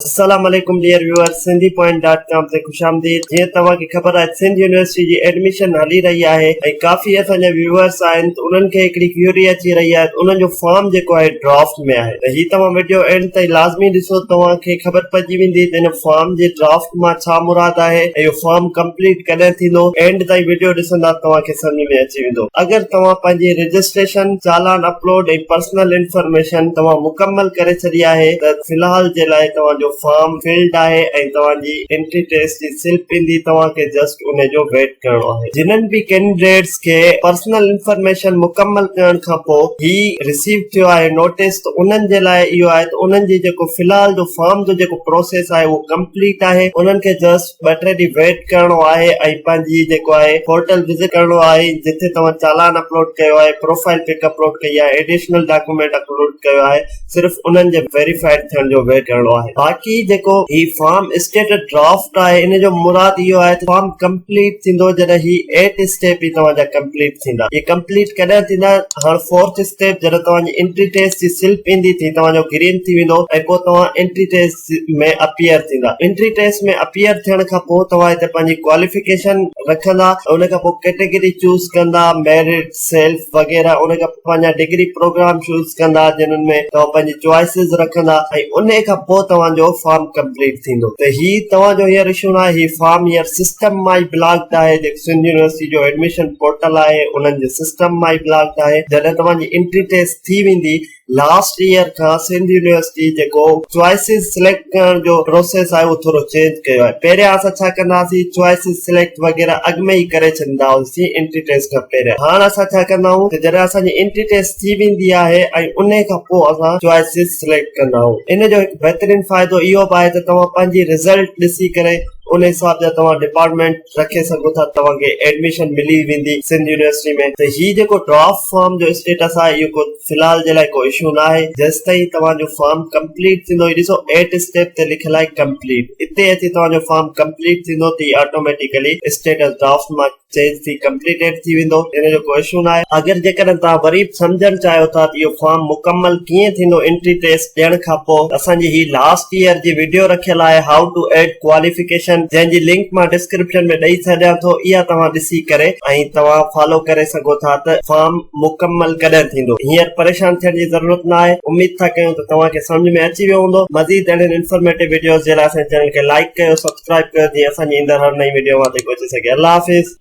السلام عليڪم dear viewers Sindhi point dot com تي خوش آمديد جيئن توهان کي خبر آهي سنڌ يونيورسٽي جي ايڊميشن هلي رهي آهي ۽ ڪافي اسان جا ويورس آهن ته انهن کي هڪڙي ڪيوري اچي رهي آهي ته انهن جو فارم جيڪو آهي ڊرافٽ ۾ آهي ته هي توهان وڊيو اينڊ تائين لازمي ڏسو توهان کي خبر پئجي ويندي ته ان فارم جي ڊرافٽ مان ڇا مراد آهي ۽ اهو فارم ڪمپليٽ ڪڏهن ٿيندو اينڊ تائين وڊيو ڏسندا توهان کي سمجهه ۾ اچي ويندو اگر توهان پنهنجي رجسٽريشن چالان اپلوڊ ۽ پرسنل انفارميشن توهان مڪمل ڪري ڇڏي آهي ته في الحال جي لاء توهان جو فارم فلڊ آهي ۽ توهان جي انٽري ٽيسٽ جي سلپ ايندي توهان کي جسٽ ان جو ويٽ ڪرڻو آهي جنھن به ڪينڊيڊيٽس کي پرسنل انفارميشن مڪمل ڪرڻ کان پوء هي رسيو ٿيو آهي نوٽيس ته انهن جي لاء اهو آهي ته انهن جي جيڪو في الحال جو فارم جو جيڪو پروسيس آهي اهو ڪمپليٽ آهي انهن کي جسٽ ٻه ٽي ڏينهن ويٽ ڪرڻو آهي ۽ پنهنجي جيڪو آهي پورٽل وزٽ ڪرڻو آهي جتي توهان چالان اپلوڊ ڪيو آهي پروفائل پڪ اپلوڊ ڪئي آهي ايڊيشنل ڊاڪومينٽ اپلوڊ ڪيو آهي صرف انهن جي ويريفائيڊ ٿيڻ جو ويٽ ڪرڻو آهي باقي جيڪو هي فارم اسٽيٽ ڊرافٽ آهي ان جو مراد اهو آهي ته فارم ڪمپليٽ ٿيندو جڏهن هي ايٽ اسٽيپ ئي توهان جا ڪمپليٽ ٿيندا اهي ڪمپليٽ ڪڏهن ٿيندا هاڻ فورٿ اسٽيپ جڏهن توهان جي انٽري ٽيسٽ جي سلپ ايندي ٿي توهان جو گرين ٿي ويندو ۽ پوء توهان انٽري ٽيسٽ ۾ اپيئر ٿيندا انٽري ٽيسٽ ۾ اپيئر ٿيڻ کان پوء توهان هتي پنهنجي ڪواليفڪيشن رکندا ان کان پوء ڪيٽيگري چوز ڪندا ميرٽ سيلف وغيره ان کان پوء پنهنجا ڊگري پروگرام چوز ڪندا جنھن ۾ توهان پنهنجي چوائسز رکندا ۽ ان کان پوء توهان جو فارم ڪمپليٽ ٿيندو ته هي توهان جو هينئر اشو ناهي هي فارم هينئر سسٽم مان ئي بلاڪڊ آهي جيڪو سنڌ يونيورسٽي جو ايڊميشن پورٽل آهي انهن جي سسٽم مان ئي بلاڪڊ آهي جڏهن توهان جي انٽري ٽيسٽ ٿي ويندي لاسٽ ايئر کان سنڌ يونيورسٽي جيڪو چوائسز سليڪٽ ڪرڻ جو پروسيس آهي اهو ٿورو چينج ڪيو آهي پهريان اسان ڇا ڪندا هئاسين چوائسز سليڪٽ وغيره اڳ ۾ ئي ڪري ڇڏيندا هئاسين انٽري ٽيسٽ کان پهريان هاڻ اسان ڇا ڪندا آهيون ته جڏهن اسان جي انٽري ٽيسٽ ٿي ويندي آهي ۽ انهي کان پوء اسان چوائسز سليڪٽ ڪندا آهيون ان جو هڪ بهترين فائدو اهو به آهي ته توهان پنهنجي رزلٽ ڏسي ڪري ان حساب جا توهان ڊپارٽمينٽ رکي سگهو ٿا توهان کي ايڊميشن ملي ويندي سنڌ يونيورسٽي ۾ ته هي جيڪو ڊرافٽ فارم جو اسٽيٽس آهي اهو ڪو في الحال جي لاء ڪو اشو نه آهي جيستائين توهان جو فارم ڪمپليٽ ٿيندو هي ڏسو ايٽ اسٽيپ تي لکيل آهي ڪمپليٽ اتي اچي توهان جو فارم ڪمپليٽ ٿيندو ته هي آٽوميٽيڪلي اسٽيٽس ڊرافٽ مان چينج ٿي ڪمپليٽيڊ ٿي ويندو ان جو ڪو اشو ناهي. اگر جيڪڏهن توهان وري به سمجهڻ چاهيو ٿا ته اهو فارم مڪمل ڪيئن ٿيندو انٽري ٽيسٽ ڏيڻ کان پوء ته اسان جي هي لاسٽ ايئر جي وڊيو رکيل آهي how to add qualification جنهن جي لنڪ مان ڊسڪرپشن ۾ ڏئي ڇڏيان ٿو اها توهان ڏسي ڪري ۽ توهان فالو ڪري سگهو ٿا ته فارم مڪمل ڪڏهن ٿيندو. هينئر پريشان ٿيڻ جي ضرورت ناهي اميد ٿا ڪيون ته توهان کي سمجهه ۾ اچي ويو هوندو. مزيد اهڙين انفارميٽو وڊيوز جي لاء اسان جي چينل کي لائيڪ ڪيو سبسڪرائب ڪيو جيئن اسان جي ايندڙ هر نئين وڊيو اوهان تائين پهچي سگهي الله حافظ.